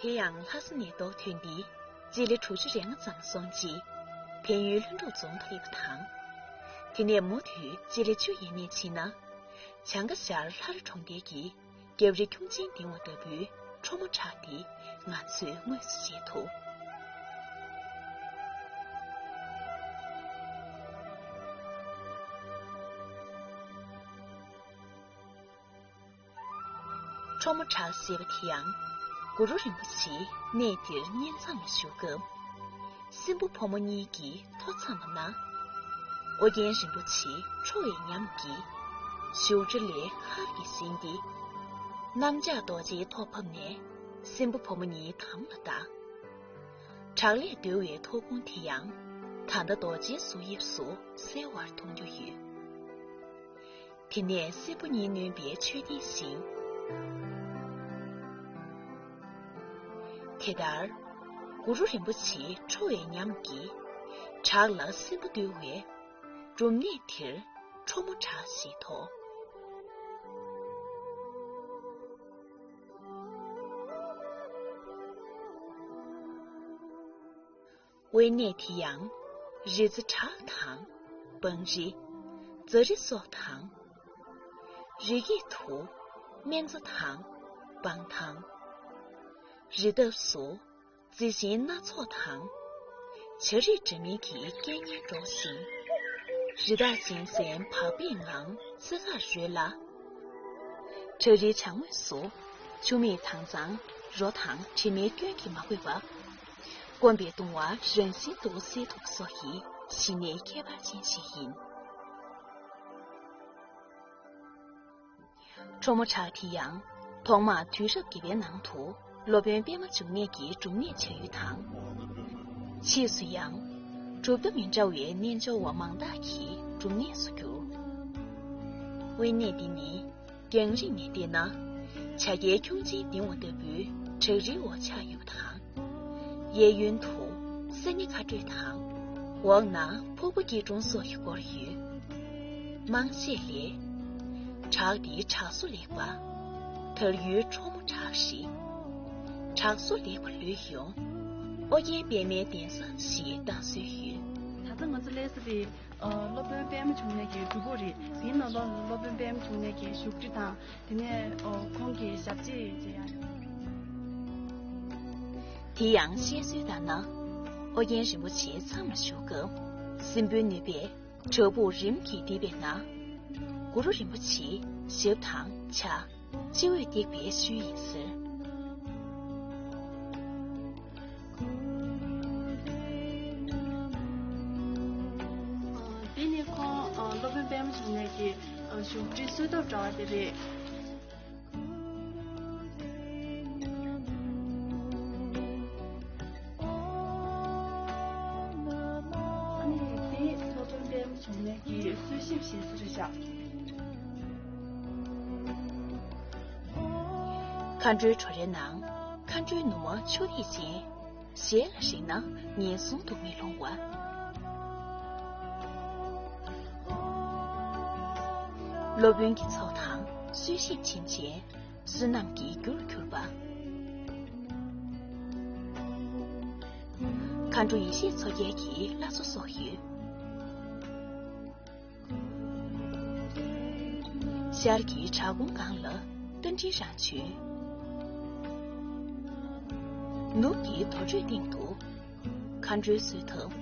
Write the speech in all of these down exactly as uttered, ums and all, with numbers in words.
དེ་ཡང་ལྷ་ས་ནས་རྡོ་ཐོན་ཏེ་སྤྱི་ལེ་དྲུག་ཅུ་རེ་ལྔ་ཙམ་སོང་རྗེས་བལ་ཡུལ་ལྷུན་གྲུབ་རྫོང་དུ་སླེབས་པ་དང་། དེ་ནས་མུ་མཐུད་སྤྱི་ལེ་བཅུ་ཡས་མས་ཕྱིན་ན། བྱང་ཁ་ཤར་ལྷ་རི་གྲོང་ཁྱེར་གྱི་རྒྱབ་རི་ཁྱུང་ཆེན་ལྡིང་བ་ལྟ་བུའི་ཁྲོ་མོ་བྲག་དེ་ང་ཚོས་དངོས་སུ་མཇལ་ཐུབ། ཁྲོ་མོ་བྲག་ཟེར་བ་དེ་ཡང་། གུ་རུ་རིན་པོ་ཆེ་གནས་འདིར་གཉེན་མཚམས་ལ་བཞུགས་སྐབས། སྲིན་པོ་ཕོ་མོ་གཉིས་ཀྱིས་ཐོ་འཚམས་པ་ན། ཨོ་རྒྱན་རིན་པོ་ཆེ་ཁྲོ་བའི་ཉམས་ཀྱིས་བཞུགས་ཁྲི་ལས་ཧར་གྱིས་ཟིན་ཏེ། གནམ་ལྕགས་རྡོ་རྗེའི་ཐོ་ཕབ་ནས་སྲིན་པོ་ཕོ་མོ་གཉིས་དམ་ལ་བཏགས། བྲག་ལས་བརྡོལ་བའི་ཐོ་ཁུང་དེ་ཡང་ད་ལྟ་རྡོ་རྗེའི་གཟུགས་དབྱིབས་སུ་གསལ་བར་མཐོང་རྒྱུ་ཡོད། དེ་ནས་སྲིན་པོ་གཉིས་ནོན་པའི་མཆོད་རྟེན་བཞེངས། དེ་ལྟར་གུ་རུ་རིན་པོ་ཆེའི་ཁྲོ་བའི་ཉམས་ཀྱིས་བྲག་ལ་སྲིན་པོ་བརྡོལ་བས། སྒྲུབ་གནས་དེར་ཁྲོ་མོ་བྲག་ཞེས་ཐོགས། དབེན་གནས་དེ་ཡང་། རི་རྩེ་བྲག་དང་། སྤང་རི། རྫ་རི་སོགས་དང་། རི་སྐེད་དུ། སྨན་རྩྭ་དང་། སྤང་ཐང་། རི་འདབས་སུ། རྩི་ཤིང་སྣ་ཚོགས་དང་། བྱ་རིགས་འདྲ་མིན་གྱི་སྐད་སྙན་སྒྲོག་ཅིང་། རི་དྭགས་གཅན་གཟན་བག་ཕེབས་ངང་འཚིག་ཁར་རོལ་ལ། བྲག་རིའི་བྱང་ངོས་སུ། ཆུ་མིག་དྭངས་གཙང་རོ་དང་དྲི་མའི་སྐྱོན་གྱིས་མ་གོས་པ། སྐོམ་པའི་གདུང་བ་རང་བཞིན་དུ་སེལ་ཐུབ་པ་སོགས་ཀྱི་གཞི་གནས་ཁྱད་པར་ཅན་ཞིག་ཡིན། ཁྲོ་མོ་བྲག་དེ་ཡང་ཐོག་མར་དུས་རབས་བརྒྱད་པའི་ནང་དུ་སློབ་དཔོན་པད་མ་འབྱུང་གནས་ཀྱི་སྒྲུབ་གནས་བྱ་ཡུལ་དང་། ཕྱིས་སུ་ཡང་གྲུབ་མཐའ་མི་འདྲ་བའི་རྣལ་འབྱོར་བ་མང་དག་གི་སྒྲུབ་གནས་སུ་གྱུར། དབེན་གནས་འདི་ནི་རྒྱང་རིང་ནས་བལྟས་ན་བྱ་རྒྱལ་ཁྱུང་ཆེན་ལྡིང་བ་ལྟ་བུའི་བྲག་རིའི་འོག་ཆགས་ཡོད་པ་དང་། གཡས་གཡོན་དུ་ས་ཉི་ཁ་སྤྲོད་དང་། འོག་ན་ཕུག་པ་སྐྱིལ་ཀྲུང་སོགས་ཀྱིས་བསྐོར་ཡོད། དམངས་བཤད་ལས། བྲག་འདིའི་བྲག་བཟོ་ལེགས་པ། དར་ཡུལ་ཁྲོ་མོ་བྲག་རེད། བྲག་བཟོ་ལེགས་པ་ལོས་ཡོང་། ཨོ་རྒྱན་པད་མའི་གདན་ས་ཞེས་བཏགས་སྲོལ་ཡོད། ད་ལྟ་ང་ཚོ་སླེབས་ས་དེ། ཨ། སློབ་དཔོན་པད་མ་འབྱུང་གནས་ཀྱི་སྒྲུབ་ཕུག་རེད། ཡིན་ནའང་སློབ་དཔོན་པད་མ་འབྱུང་གནས་ཀྱི་བཞུགས་ཁྲི་དང་། དེ་ནས་ཨོ་ཁོང་གི་ཞབས་རྗེས་བྱེད་ཡ་རེད། དེ་ཡང་བཤད་སྲོལ་ལྟར་ན། ཨོ་རྒྱན་རིན་པོ་ཆེ་མཚམས་ལ་བཞུགས་སྐབས་སྲིན་པོའི་ནུས་པས་བྲག་ཕུག་རིམ་གྱིས་རྡིབ་པས་ན། གུ་རུ་རིན་པོ་ཆེའི་ཞབས་དང་ཕྱག་སྤྱི་བོས་བཏེགས་པའི་ཤུལ་ཡིན་ཟེར། འདི་ནི་ཁོང་སློབ་དཔོན་པད་མ་འབྱུང་གནས་ཀྱི་བཞུགས་ཁྲིའི་གསོལ་ཐབ་འདྲ་བ་དེ་རེད། ཨ་ནི་འདི་སློབ་དཔོན་པད་མ་འབྱུང་གནས་ཀྱི་གསོལ་ཞབས་ཞེས་ཟེར་བཞག། མཁའ་འགྲོའི་བྲོ་རའི་ནང་མཁའ་འགྲོའི་ནུ་མ་ཆུ་ཐིགས་ཅན། ཞལ་ལ་རེག་ན་ངན་སོང་དུ་མི་ལྷུང་བ། སློབ་དཔོན་གྱི་ཚོགས་དང་གསོལ་ཞིབ་བྱིན་ཅན་བསོད་ནམས་ཀྱི་རྒྱུར་གྱུར་པ། མཁའ་འགྲོ་ཡེ་ཤེས་མཚོ་རྒྱལ་གྱི་བླ་མཚོ་སོགས་ཡོད། ཤར་གྱི་བྲག་ཁུང་སྒང་ལ་རྟ་མགྲིན་རང་བྱོན། ནུབ་ཀྱི་དུར་ཁྲོད་སྟེང་དུ་མཁའ་འགྲོའི་གསོལ་ཐབ།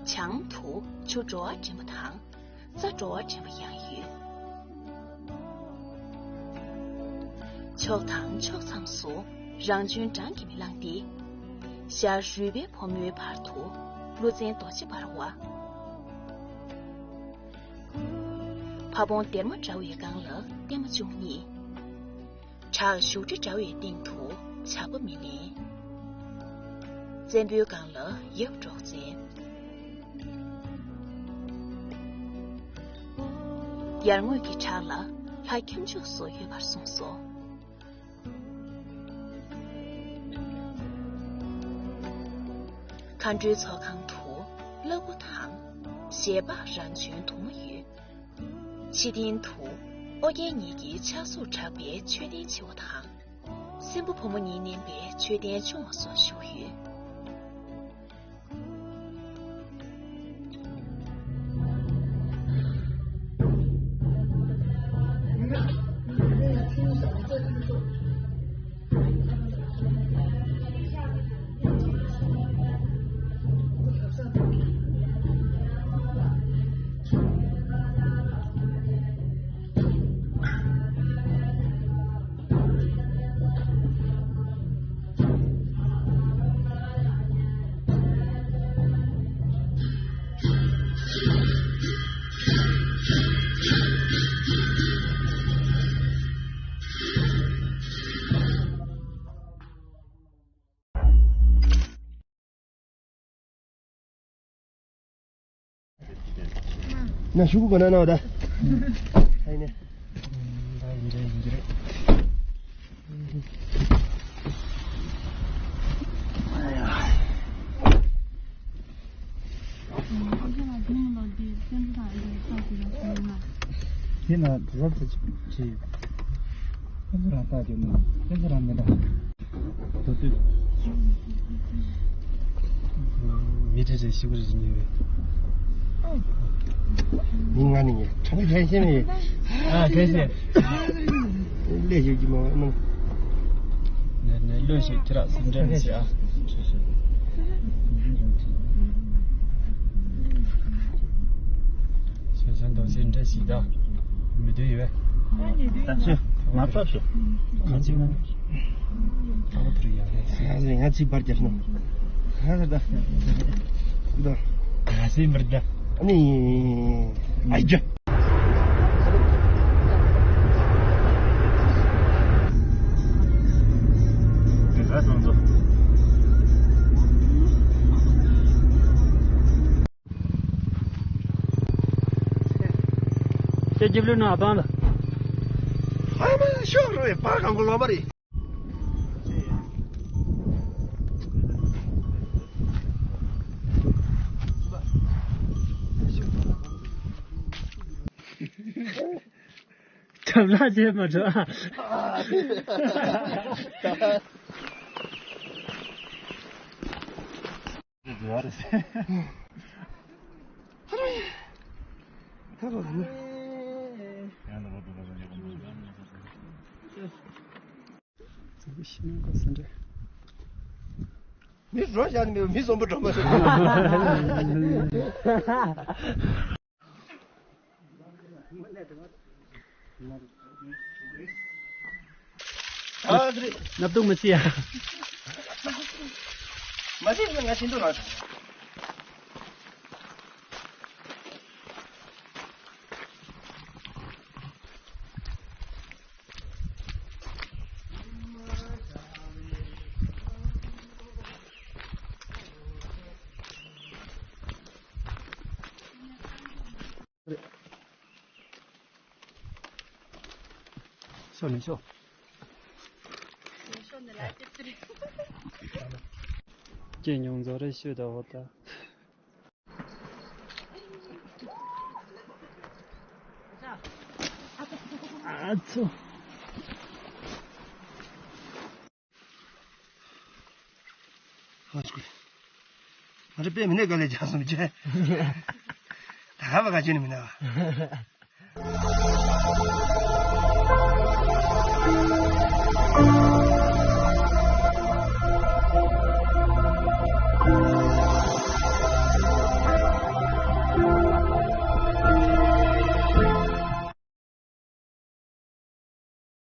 བྱང་དུ་ཆུ་དྲོ་བ་འདྲེན་པ་དང་རྩྭ་དྲོ་བ་འདྲེན་པ་ཡང་ཡོད། ཕྱོགས་དང་ཕྱོགས་མཚམས་སུ་རང་བྱོན་བགྲང་གིས་མི་ལངས་ཏེ། ཤར་རུས་སྦལ་ཕོ་མོའི་བར་དུ་ཀླུ་བཙན་རྡོ་རྗེ་འབར་བ། ཕ་བོང་སྡེར་མ་འདྲ་བའི་སྒང་ལ་བརྟན་མ་བཅུ་གཉིས། བྲག་བཞུགས་ཁྲི་འདྲ་བའི་སྟེང་དུ་ཇག་པ་མི་ལེན། བཙན་པོའི་སྒང་ལ་ཡབ་འབྲོག་བཙན། ཡར་ངོས་ཀྱི་བྲག་ལ་ལྷ་ཁྱུ་མཆོག་སོགས་ཡོད་པར་གསུངས་སོ། མཁའ་འགྲོའི་ཚོགས་ཁང་དུ་བླ་སྒོ་དང་ཞལ་འབག་རང་བྱོན་དུ་མ་ཡོད། ཕྱི་རྟེན་དུ་ཨོ་རྒྱན་ཉིད་ཀྱི་ཕྱག་གཟུགས་བྲག་པའི་མཆོད་རྟེན་ཆེ་བ་དང་ སྲིན་པོ་བུ་མོ་ཉིད་བསྣན་པའི་མཆོད་རྟེན་ཆུང་བ་སོགས་བཞུགས་ཡོད། ན་ཞུ་གུ་ག་ན་ན་བ་ད། ཨ་ཡིན་ནས། ད་ཡིན་རེད་ཡིན་རེད། དེ་ན་རོབ་ཙམ་ཅིག་བྱས་ཡོད། ཁོ་ཚོ་རང་ལྟ་རྒྱུ་མིན། ཁོ་ཚོ་རང་མི་འདྲ། དོ་དུས། མི་ཁྲི་ཁྲི་ཞིག་རེ་ཉེ་བས། མི་ང་ནི་ངས་ཁྲང་ཁ་ཤས་མེད། ཨ་ཁ་ཤས། ལས་ཞིག་གི་མ་གནང་། ནས་ནས་ལོས་ཤིག་ཁྱེད་ར་སེམས་ཁྲལ་མི་བྱེད་ཨ། ཤེས་བྱ་འདོད་སེམས་འདྲ་ཞིག་ད། མི་འདོད་ཡོད་པས། ད་ཚོད་མ་ཐོབ་ཤོག་ང་ཚོས་ང་ཚོ་ཡ་རེད། ང་ཚོས་ང་ཚོས་པར་རྒྱབ་ན། ང་ཚོ་ད། ད། ང་ཚོས་པར་རྒྱབ། ཨ་ནི། ཨ་ཡ། དེ་ད་སོང་ཚོ། ཁྱེད་ཀྱི་བློན་ནང་ཨ་པང་ལ། ཨ་མ་ཤོག་རེད་པ་གང་གོ་ལོ་མ་རེད། ཁྲབ་ལ་བྱེད་མ་འགྲོ། མི་རོ་བཞག་ནས་མི་མི་བཟང་པོ་འགྲོ་མ་སོང་། སྣབས་དུག་མི་སྲིད་ཡ། མ་སྲིད་ན་ང་ཤིན་ཏུ་ན། ཤོ་ནི་ཤོ། ཁྱེད་ཉུང་ཚོ་རེ་ཤོད་ད་འོ་ད། ཨ་ཚོ། ཧོ་ཆུ། ང་ཚོ་དཔེ་མི་ནས་དཀའ་ལས་རྒྱག་སོང་ཅེ། ད་ག་བ་ག་ཅི་ནི་མི་ན་བ།